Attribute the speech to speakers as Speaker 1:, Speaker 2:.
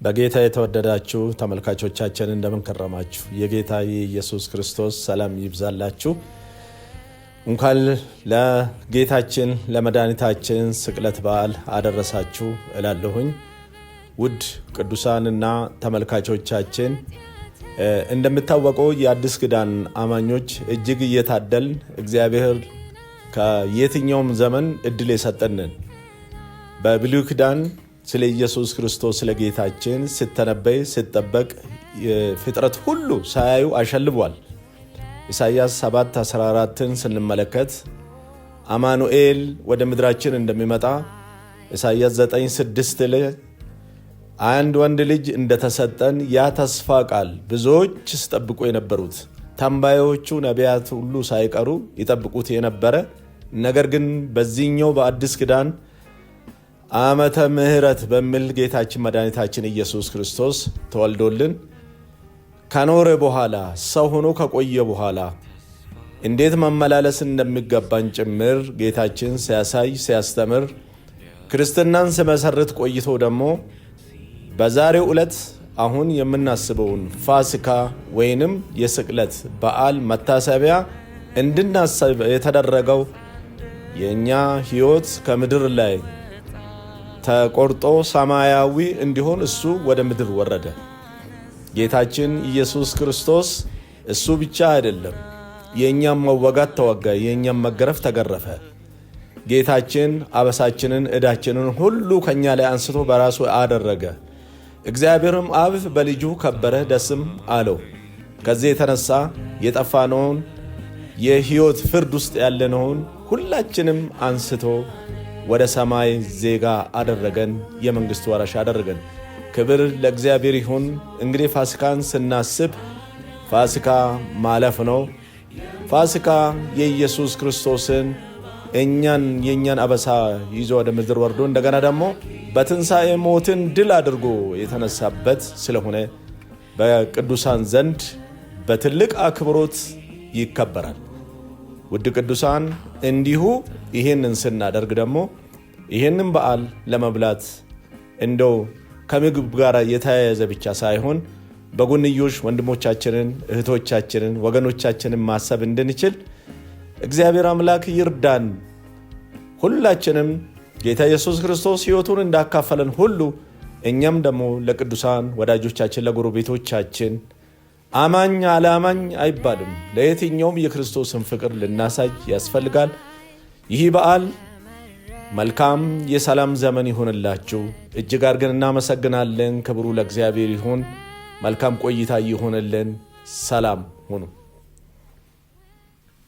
Speaker 1: በጌታ የተወደዳችሁ ተመልካቾቻችን እንደምን ከረማችሁ? የጌታ የኢየሱስ ክርስቶስ ሰላም ይብዛላችሁ። እንኳን ለጌታችን ለመድኃኒታችን ስቅለት በዓል አደረሳችሁ እላለሁኝ። ውድ ቅዱሳንና ተመልካቾቻችን፣ እንደሚታወቀው የአዲስ ኪዳን አማኞች እጅግ እየታደልን እግዚአብሔር ከየትኛውም ዘመን እድል የሰጠንን፣ በብሉይ ኪዳን ስለ ኢየሱስ ክርስቶስ ስለ ጌታችን ሲተነበይ ሲጠበቅ ፍጥረት ሁሉ ሳያዩ አሸልቧል። ኢሳይያስ 7:14ን ስንመለከት አማኑኤል ወደ ምድራችን እንደሚመጣ፣ ኢሳይያስ 9:6 ላይ አንድ ወንድ ልጅ እንደተሰጠን፣ ያ ተስፋ ቃል ብዙዎች ሲጠብቁ የነበሩት፣ ተንባዮቹ ነቢያት ሁሉ ሳይቀሩ ይጠብቁት የነበረ፣ ነገር ግን በዚህኛው በአዲስ ኪዳን ዓመተ ምሕረት በሚል ጌታችን መድኃኒታችን ኢየሱስ ክርስቶስ ተወልዶልን ከኖረ በኋላ፣ ሰው ሆኖ ከቆየ በኋላ፣ እንዴት መመላለስ እንደሚገባን ጭምር ጌታችን ሲያሳይ፣ ሲያስተምር፣ ክርስትናን ሲመሰርት ቆይቶ ደግሞ በዛሬው ዕለት አሁን የምናስበውን ፋሲካ ወይንም የስቅለት በዓል መታሰቢያ እንድናስብ የተደረገው የእኛ ሕይወት ከምድር ላይ ተቆርጦ ሰማያዊ እንዲሆን እሱ ወደ ምድር ወረደ። ጌታችን ኢየሱስ ክርስቶስ እሱ ብቻ አይደለም፣ የእኛም መወጋት ተወጋ፣ የእኛም መገረፍ ተገረፈ። ጌታችን አበሳችንን ዕዳችንን ሁሉ ከእኛ ላይ አንስቶ በራሱ አደረገ። እግዚአብሔርም አብ በልጁ ከበረ፣ ደስም አለው። ከዚህ የተነሳ የጠፋነውን፣ የሕይወት ፍርድ ውስጥ ያለነውን ሁላችንም አንስቶ ወደ ሰማይ ዜጋ አደረገን፣ የመንግሥቱ ወራሽ አደረገን። ክብር ለእግዚአብሔር ይሁን። እንግዲህ ፋሲካን ስናስብ ፋሲካ ማለፍ ነው። ፋሲካ የኢየሱስ ክርስቶስን እኛን የእኛን አበሳ ይዞ ወደ ምድር ወርዶ እንደገና ደግሞ በትንሣኤ ሞትን ድል አድርጎ የተነሳበት ስለሆነ በቅዱሳን ዘንድ በትልቅ አክብሮት ይከበራል። ውድ ቅዱሳን፣ እንዲሁ ይህንን ስናደርግ ደግሞ ይህንን በዓል ለመብላት እንደው ከምግብ ጋር የተያያዘ ብቻ ሳይሆን በጎንዮሽ ወንድሞቻችንን፣ እህቶቻችንን፣ ወገኖቻችንን ማሰብ እንድንችል እግዚአብሔር አምላክ ይርዳን። ሁላችንም ጌታ ኢየሱስ ክርስቶስ ሕይወቱን እንዳካፈለን ሁሉ እኛም ደግሞ ለቅዱሳን ወዳጆቻችን፣ ለጎረቤቶቻችን፣ አማኝ አለአማኝ አይባልም፣ ለየትኛውም የክርስቶስን ፍቅር ልናሳይ ያስፈልጋል። ይህ በዓል መልካም የሰላም ዘመን ይሁንላችሁ። እጅግ አድርገን እናመሰግናለን። ክብሩ ለእግዚአብሔር ይሁን። መልካም ቆይታ ይሁንልን። ሰላም ሁኑ።